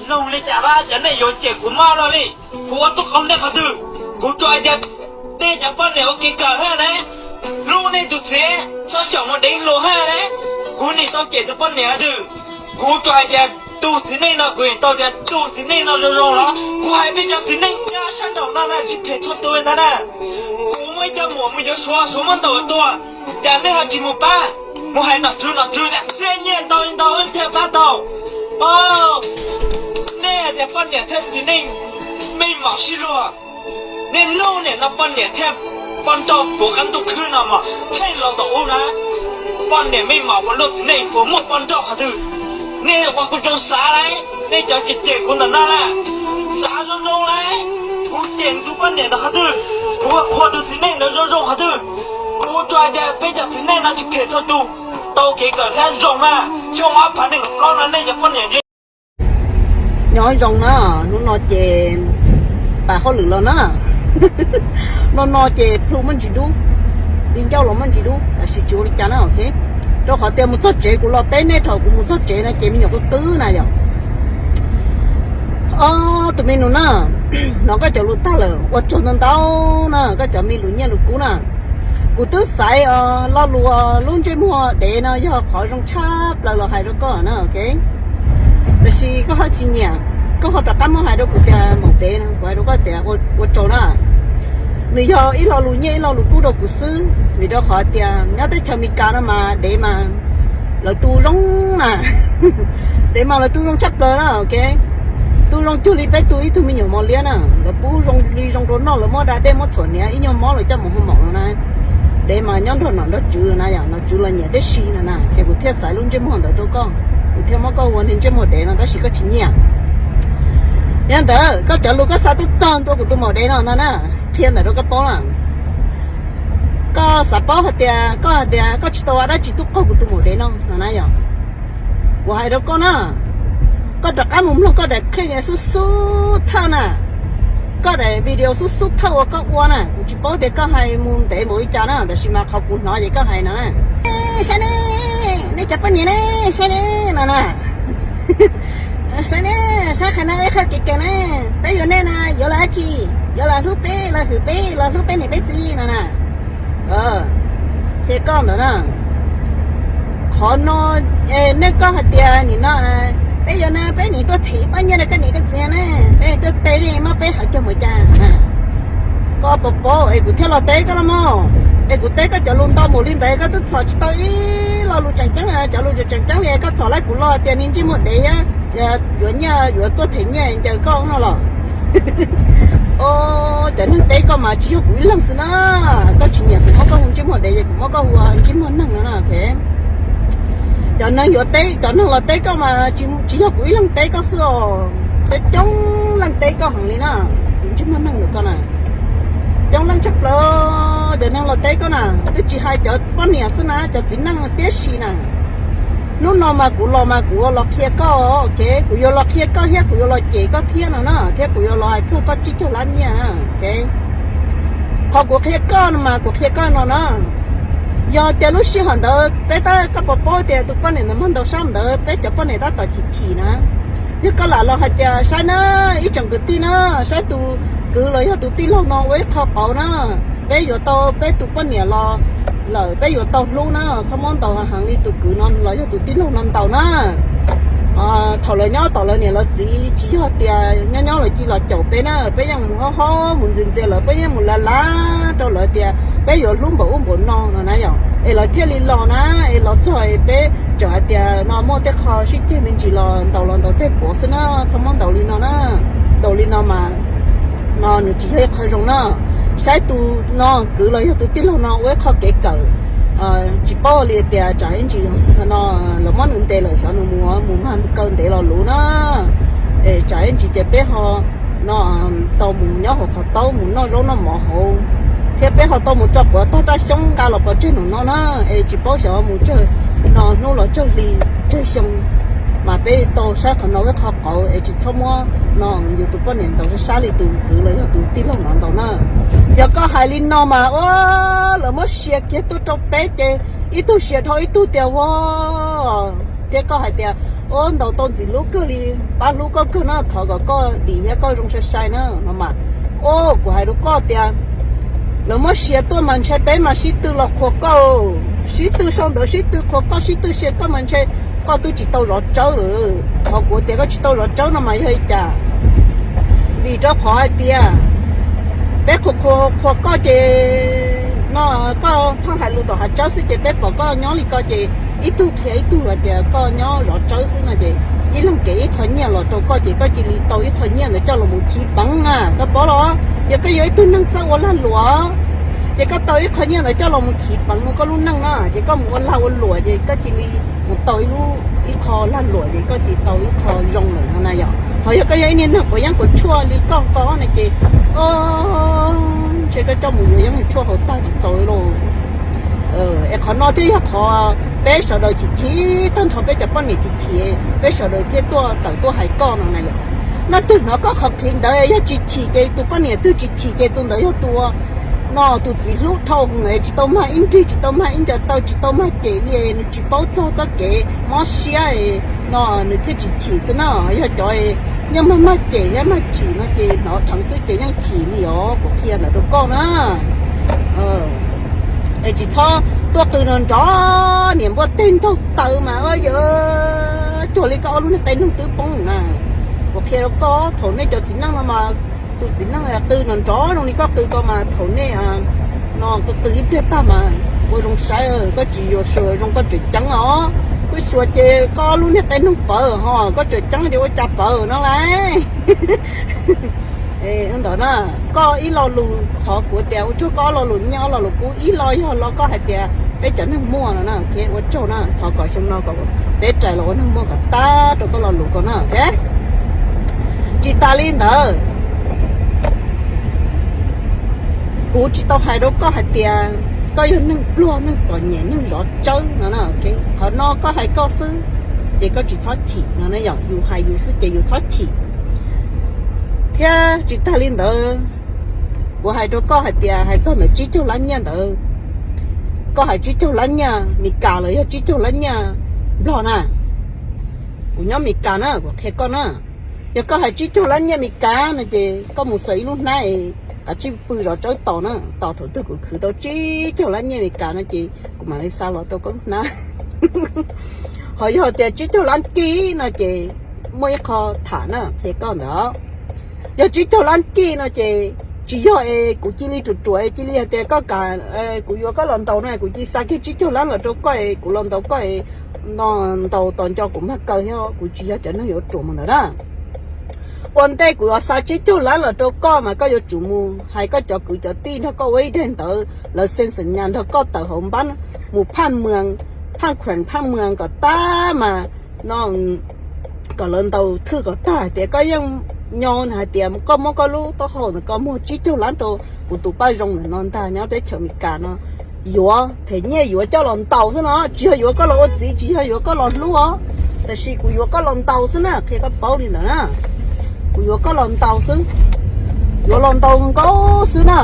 Nug li cas vaj, cov nej yuav cem kuv maj loj li. Kuv ua tub qau nej qhov twg? Kuv tsuas hais tias nej cov poj niam ua kev kawm thiab na, hlub nej tus txiv, txhob xyaum mus dev hluas thiab na. Kuv nim tau cem tus poj niam qhov twg? Kuv tsuas hais tias tus txiv neej no, kuv nim tau tias tus txiv neej no zoo zoo los. Kuv hais peb cov txiv neej nyob sab nraum no na, tsis phem txhua tus ntag na. Kuv muaj ib co muam mus yuav Suav, Suav muab ntaus tua, cas nej ho tsis mus pab, mus hais nom tswv, nom tswv tias txiaj nyiaj ntau li ntau thiaj pab tau. Nej hais tias poj niam thiab txiv neej mej mom sib luag, nej lub niam no poj niam thiab poj nrauj puv qab ntuj khwb no mas txheej los tom ub na. Poj niam mej mom puas luaj txiv neej, puas muaj poj nrauj qhov twg? Nej ua kuv zoo xav lauj, nej cov cem cem kuv ntawm no na, xav zoo zoo lauj. Kuv cem tus poj niam ntawd qhov twg? Kuv qhuas tus txiv neej ntawd zoo zoo qhov twg? Kuv tsuas hais tias peb cov txiv neej no tsis phem txhua tus, tau kev kawm thiab zoo na. Xyoo ob phav nees nkaum plaub no nej cov poj niam nyob zoo na, hnub no ces pab hauj lwm los na. No no ces plhu muaj ntsis dub, di ncauj los muaj ntsis dub, tab sis tsis ua li cas na, ok. Rau qhov tias mus txog tsev, kuv los teb nej thaum kuv mus txog tsev no ces me nyuam qw qw na yom. Ob tus me nus na, hnov koj cov lus tag lawm, ua tsaug ntau ntau na koj cov me lus nyiaj lus kub na. Kuv twb xaiv os, lo lus lub ntsej muag dev no yog qhov zoo tshaj plaws los hais rau koj na, ok. Tab sis koj ho tsis nyiam, koj ho rov qab muab hais rau kuv tias maum dev no, kuv hais rau koj tias ua tsaug na. Nws yog ib lo lus nyiaj ib lo lus kub rau kuv xwb, vim rau qhov tias nyob teb chaws Amelikas no mas dev mas lawv tu zoo na. Dev mas lawv tu zoo tshaj plaws na, ok. Tu zoo cuag li peb tu ib tug me nyuam mos liab na, lawv pub zoo li zoo rau noj, lawv muab da dej muab txhuam hniav ib nyuag mob lawv coj mus hoo maum no na. Dev mas nyob nrog nom nrog tswv na yom, nom tswv los nyiam tib si no na, ces kuv thiaj xaiv lub ntsej muag ntawd rau koj, kuv thiaj muab koj ua niag ntsej muag dev no, tab sis koj tsis nyiam. Yog ntawd koj cov lus koj xav tuaj txog ntua kuv tus maum dev no ntag na, qhia ntawm rau koj paub na. Koj xav paub hais tias koj hais tias koj tsis tau ua dab tsi tuaj qaug kuv tus maum dev no no na yom. Kuv hais rau koj na, koj rov qab mus mloog koj daim clip xub xub thawj na, koj daim video xub xub thawj uas koj ua na, kuv tsis paub tias koj hais mus ntev npaum li cas na, tab sis mas qhov kuv hnov ces koj hais no na. Saib ne, nej cov poj niam ne, saib ne no na. Saib ne, saib qhov no ib qho kev kawm na, peb yuav nej na, yuav los dab tsi? Yuav los hlub peb los hwm peb los hlub peb niam peb txiv no na. Qhia koj ntawd na. Qhov no, nej koj hais tias nim no peb yuav na, peb nim tuaj them poj nyiaj rau koj niam koj txiv na, peb tuaj te li muab peb hawv cog mus cas. Koj puas paub es kuv thiaj los teb koj los mas, es kuv teb koj cov lus ntau npaum li ntawd koj twb txhom tsis tau ib lo lus tseem ceeb, cov lus tseem ceeb li koj txhom lawm kuv los tias niag ntsej muag dev thiab yuav nyiaj yuav tuaj them nyiaj ncaws koj no los. Cov neeg teb koj mas tsis yog kuv ib leeg xwb na, koj tsis nyiam kuv muab koj hu ntsej muag dev es kuv muab koj hu ua ntsej muag neeg no na. Cov neeg yuav teb, cov neeg los teb koj mas tsis yog kuv ib leeg teb koj xwb os, coob coob leej teb koj heev li na, tus ntsej muag neeg ntawm koj na. Coob leej tshaj plaws cov neeg los teb koj na, twb tsis hais cov poj niam xwb na, cov txiv neej tiam sis na. Hnub no mas kuv los mas kuv yuav los qhia koj, ok, kuv yuav los qhia koj thiab kuv yuav los cem koj thiab no na, thiab kuv yuav los hais txog koj tsib caug lab nyiaj na, ok. Qhov kuv qhia koj no mas kuv qhia koj no na, yog tias lub sij hawm ntawd peb tab, koj puas paub tias tus poj niam ntawd muag ntau sab ntawd peb cov poj niam tab tom chim chim na. Yog koj lam los hais tias saib na, ib tsoom kwv tij na, saib tus kwv los yog tus tij laug no ua ib qho qauv na, peb yuav tau peb tus poj niam los lawm peb yuav tau hlub na, txhob muab ntaus heev li tus kwv no los yog tus tij laug no ntaus na. Thaum lawv nyob tom lawv niam lawv txiv tsis yog tias nyob nyob lawv cia los caum peb na, peb yeej mus hob hob mus ntxias ntxias lawv, peb yeej mus lav lav rau lawv tias peb yuav hlub npaum ub npaum no no na yom, es lawv thiaj li los na, es los txog es peb tseem hais tias no muaj tej qho sib ceg me ntsis los ntaus los ntaus tej puav xwb na, txhob muab ntaus li no na. Ntaus li no mas no nws tsis yog ib qho zoo na. Saib tus no kwv los yog tus tij laug no ua ib qho kev kawm, tsis paub li tias tsam ib ntsis no lawv muab nws ntes lawm xyov nws mus mus mag kaw ntev los luv na. Es tsam ib ntsis ces peb ho no tau mus nyob hauv qhov taub mus noj zaub noj mov hauv, thiab peb ho tau mus tso quav tog raj xyoob nqa los pov tseg nraum no na. Es tsis paub xyov mus tsawg no hnub los tsawg hli tsawg xyoo, mas peb tau saib qhov no ib qho qauv es tsis txhob muab no yus tus poj niam ntaus sab sab li tus kwv los yog tus tij laug no ntaus na. Yog koj hais li no mas ua lawv muab share kiag tuaj rau peb ces ib tug share dhau ib tug tias ua, thiab koj hais tias Ob, ntaus tau ntxim hlub kawg li, pab hlub koj kawg na, thov kom koj dim thiab koj zoo sai sai na no mas. Ob, kuv hais rau koj tias lawv muab sia tuaj mas ntshai peb mas sib tw los qhuas koj, sib tw sau ntawv sib tw qhuas koj sib tw sia koj mas ntshai koj twb tsis tau zov tsawb lawm. Qhov kuv tias koj tsis tau zov tsawb no mas yog li cas? Vim rau qhov hais tias peb qhuas qhuas qhuas koj ces no koj pheej hais lus tom hav tsawb xwb ces peb pom koj nyob li ko ces ib tug qhia ib tug hais tias koj nyob zov tsawb xwb no ces ib leeg kev ib qho nyiaj los rau koj ces koj cia li tau ib qho nyiaj ntawd coj los mus chiv peev na, koj paub los? Yog koj yog ib tug neeg txawj ua lag luam ces koj tau ib qho nyiaj ntawd coj los mus chiv peev mus koj lub neej na, ces koj mus ua lag ua luam ces koj cia li mus tau ib lub ib qho lag luam ces koj cia li tau ib qho zoo lawm no na yom. Ho yog koj yog ib niag neeg quav yeeb quav tshuaj li koj ko no ces ntshe koj coj mus yuav yeeb yuav tshuaj hauv tag tsis txaus lauj. Es qhov no thiaj yog qhov peb sawv daws chim chim tag nrho, peb cov poj niam chim chim, peb sawv daws thiaj tuaj tawm tuaj hais koj no na yom. Leej twg hnov koj qhov clip ntawd yog tsis chim ces tus poj niam twg tsis chim ces tus ntawd yog tus no tus txiv hlub dhau hwv tsis tau mag ib nrig tsis tau mag ib ncaws taw tsis tau mag cem li nws tsis paub txog txoj kev mob siab no nws thiaj tsis chim xwb na. Yog cov yeej mag mag cem thiab mag chim no ces hnov dheev xwb ces yeej chim li os, kuv qhia ntawd rau koj na. Es tsis txhob tuaj qw nrov nrov niam npua teg ntaug taw mas yog cuag li koj ob lub niag qe noog twb poob na. Kuv qhia rau koj thaum nej cov txiv neej no mas tus txiv neej qw nrov nrov zoo li koj qw ko mas thaum nej no qw qw ib pliag tag mas ua zoo saib koj tsis yuav sua zoo koj tseem ceeb os. Kuj xyuas ces koj ob lub niag qe noog pawv ho koj tseem ceeb ces ua cas pawv no lauj. Ntawd na, koj ib lo lus qhov kuv tias ua tsaug koj ob lo lus nyiaj ob lo lus kub, ib lo yog lo koj hais tias peb cov neeg muaj no na, ua tsaug na, thov kom xyoo no kom peb rais los ua neeg muaj kom tag rau koj lo lus ko na. Tsis tas li ntawd, kuv tsis tau hais rau koj hais tias koj yog neeg pluag neeg txom nyem neeg zov tsawb no. Qhov no koj hais koj xwb, ces koj tsis txhob chim no, yog yus hais yus xwb ces yus txhob chim. Thiab tsis tas li ntawd, kuv hais rau koj hais tias hais txog ntawm tsib caug lab nyiaj ntawd, koj hais tsib caug lab nyiaj Meskas los yog tsib caug lab nyiaj Nplog na, kuv nyob Meskas na, kuv qhia koj na, yog koj hais tsib caug lab nyiaj Meskas no ces koj mus xaws ib lub hnab es kav tsij pw zov tsawb tos na, tos thaum twg kuv khwv tau tsib caug lab nyiaj Meskas no ces kuv mam li xa los rau koj lub hnab. Ho yog tias tsib caug lab kij no ces muaj ib qho tham na, qhia koj ntawd. Yog tsib caug lab kij no ces tsis yog es kuv cia li ruam ruam es cia li hais tias koj kam kuv yuav koj los ntaus no kuv cia li xa kiag tsib caug lab los rau koj es kuv los ntaus koj es no, ntaus tos nco kuv mag kaw thiab, kuv tsis yog cov neeg yuav ruam mus ntawd na. Ua ntej kuv yuav xa tsib caug lab los rau koj mas koj yuav tsum mus hais koj cov kwv cov tij nrog koj ua ib daim ntawv, lawv xees xeem nyas nrog koj tawm hauv npab mus phaj mwas, phaj khuam phaj mwas kom tag mas no kom lawv ntaus thwj kom tag hais tias koj yeej nyo hais tias koj muab koj lub taub hau ntawm koj muag tsib caug lab rau kuv tus paj zoo ntawm no ntag nyob teb chaws Amelikas no, yuav them nyiaj yuav coj los ntaus xwb no, tsis yog yuav koj los ua txiv, tsis yog yuav koj los hlub os, tab sis kuv yuav koj los ntaus xwb na, qhia koj paub li ntawd na. Kuv yuav koj los ntaus xwb, yuav los ntaus nkaus xwb na.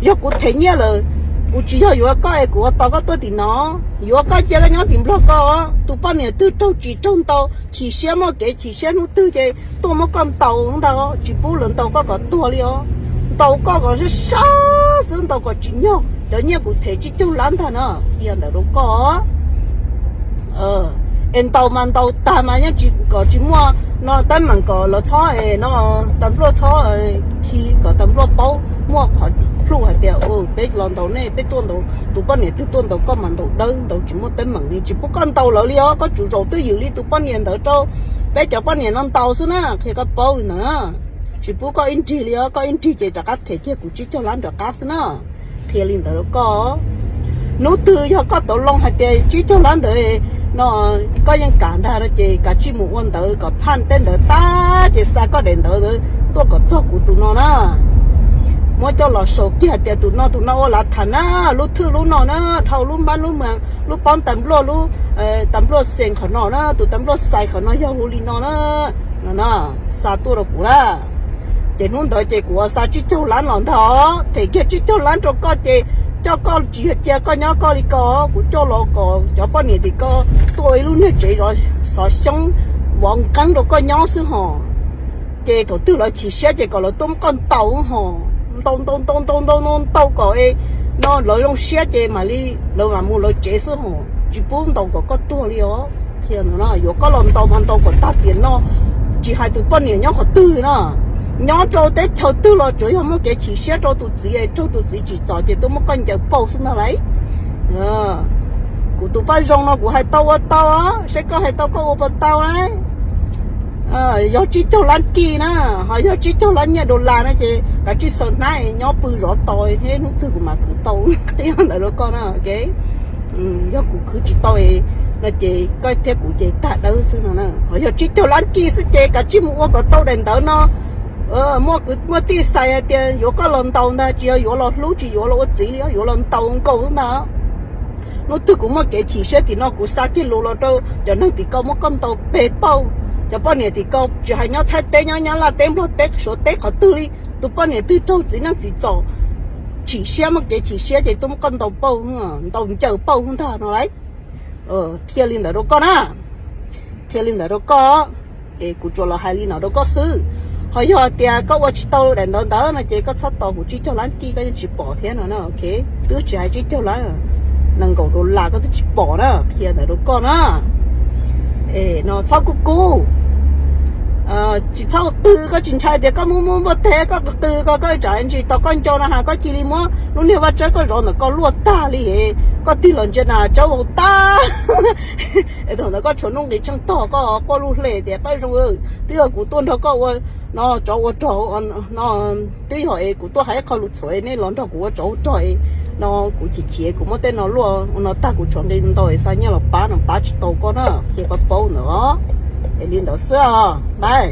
Yog kuv them nyiaj lawm, kuv tsis yog yuav koj es kuv ua tos koj tuaj tim no, yuav koj cia koj nyob tim Nplog koj, tus poj niam twg raug tsis raug ntau, chim siab muaj kev chim siab hnub twg ces tuaj muab koj ntaus ntag, tsis pub lawv ntaus koj kom tuag li os. Ntaus koj kom sab sab xwb, ntaus kom tsim nyog cov nyiaj kuv them tsib caug lab ntag no, qhia ntawd rau koj. Es ntaus mas ntaus tag mas yeej tsis kom tsis muaj no teeb meem kom lawv txhob no, tas npluaj txhob khi kom tas npluaj paub muaj qhov plhu hais tias peb los ntaus nej, peb tuaj ntaus tus poj niam twg tuaj ntaus koj mas ntaus dawb ntaus tsis muaj teeb meem li, tsis pub koj ntaus lawv li os, koj tsum zaum twj ywm li tus poj niam ntawd rau peb cov poj niam no ntaus xwb na, qhia koj paub li ntawd na. Tsis pub koj ib nrig li os, koj ib nrig ces rov qab them kiag kuv tsib caug lab rov qab xwb na, qhia li ntawd rau koj. Hnub twg yog koj tau loo hais tias tsib caug lab ntawd no koj yeej kam ntag no ces kav tsij mus ua ntawv kom phaj teb ntawd tag ces xa koj daim ntawv ntawd tuaj kom txog kuv tus no na. Muab coj los sau kiag hais tias tus no tus no ua lav tham na, lub thwj lub no na, dhau lub npab lub mas lub paub tas npluaj lub tas npluaj xees qhov no na, tus tas npluaj xais qhov no yog hu li no na, no na, xa tuaj rau kuv na. Ces hnub ntawd ces kuv ua xa tsib caug lab los ntag, them kiag tsib caug lab rau koj ces Coj koj tsis yog cia koj nyob koj li ko, kuv coj los kom cov poj niam tim koj tuaj ua ib lub niag tsev xov xyoob vov nqeeb rau koj nyob xwb hos. Ces thaum twg lawv chim siab ces kom lawv tuaj muab koj ntaus hos, ntaus ntaus ntaus ntaus ntaus ntaus kom no lawv zoo siab ces mam li lawv mam mus lawv tsev xwb hos, tsis pub ntaus kom koj tuag li os. Thiab yuav koj los ntaus mas ntaus kom tag tiam no, tsis hais tus poj niam nyob qhov twg na, nyob rau teb chaws twg los tsuas yog muaj kev chim siab rau tus txiv, raug tus txiv tsim txom ces tuaj muab koj ncaws pauj xwb ntag lauj. Kuv tus paj zoo no kuv hais tau ua tau, saib koj hais tau koj ua puas tau lauj. Yog tsib caug lab kij na, ho yog tsib caug lab nyiaj dollar na ces kav tsij xaws hnab nyob pw zov tos thiab hnub twg kuv mam khwv tau qhia ntawd rau koj na. Yog kuv khwv tsis tau no ces koj thiab kuv ces tag dawb xwb no. Ho yog tsib caug lab kij xwb ces kav tsij mus ua kom tau daim ntawv no. Muaj kwv muaj tij xais hais tias yuav koj los ntaus ntag, tsis yog yuav los hlub, tsis yuav los ua txiv li, yuav los ntaus nkaus xwb ntag. Hnub twg kuv muaj kev chim siab tim no kuv xa kiag lus los rau cov neeg tim koj muab koj ntaus peg pauj. Cov poj niam tim koj tsis hais nyob Thaib teb, nyob Nyab Laj teb, Nplog teb, Suav teb, qhov twg li, tus poj niam twg raug txiv neej tsim txom, chim siab muaj kev chim siab ces tuaj muab koj ntaus pauj, ntaus ncaws pauj ntag no lauj. Qhia li ntawd rau koj na, qhia li ntawd rau koj, es kuv tsuas los hais li no rau koj xwb. Ho yog tias koj ua tsis tau daim ntawv ntawd no ces koj txhob tos kuv tsib caug lab kij koj yeej tsis pom thiab no. Twb tsis hais tsib caug lab, nees nkaum dollar koj twb tsis pom na, qhia ntawd rau koj na. No txhob kub kub, tsis txhob qw, koj tsis ntshai tias koj muaj muaj npua teg koj qw qw ko koj tsam ntsis tau koj nco no has koj cia li muab lub niag vaj tsawb koj zov ntawm koj luaj tag li, koj tig los ntsia na tsawb vau tag. Es thaum ntawd koj tshuav nuj nqis tsheej tog koj quaj lub hle tias pab zoo, twb yog kuv tuaj nrog koj ua no tsov ua rog no, twb yog es kuv tuaj hais ib qho lus txhuam nej los nrog kuv ua tsov ua rog no, kuv chim chim kuv muab tej no luaj no tag kuv tshuav nqi ntau es xa nyiaj los pab no pab tsis tau koj na, cia koj paub ntawd os. Es li ntawd xwb os, bye.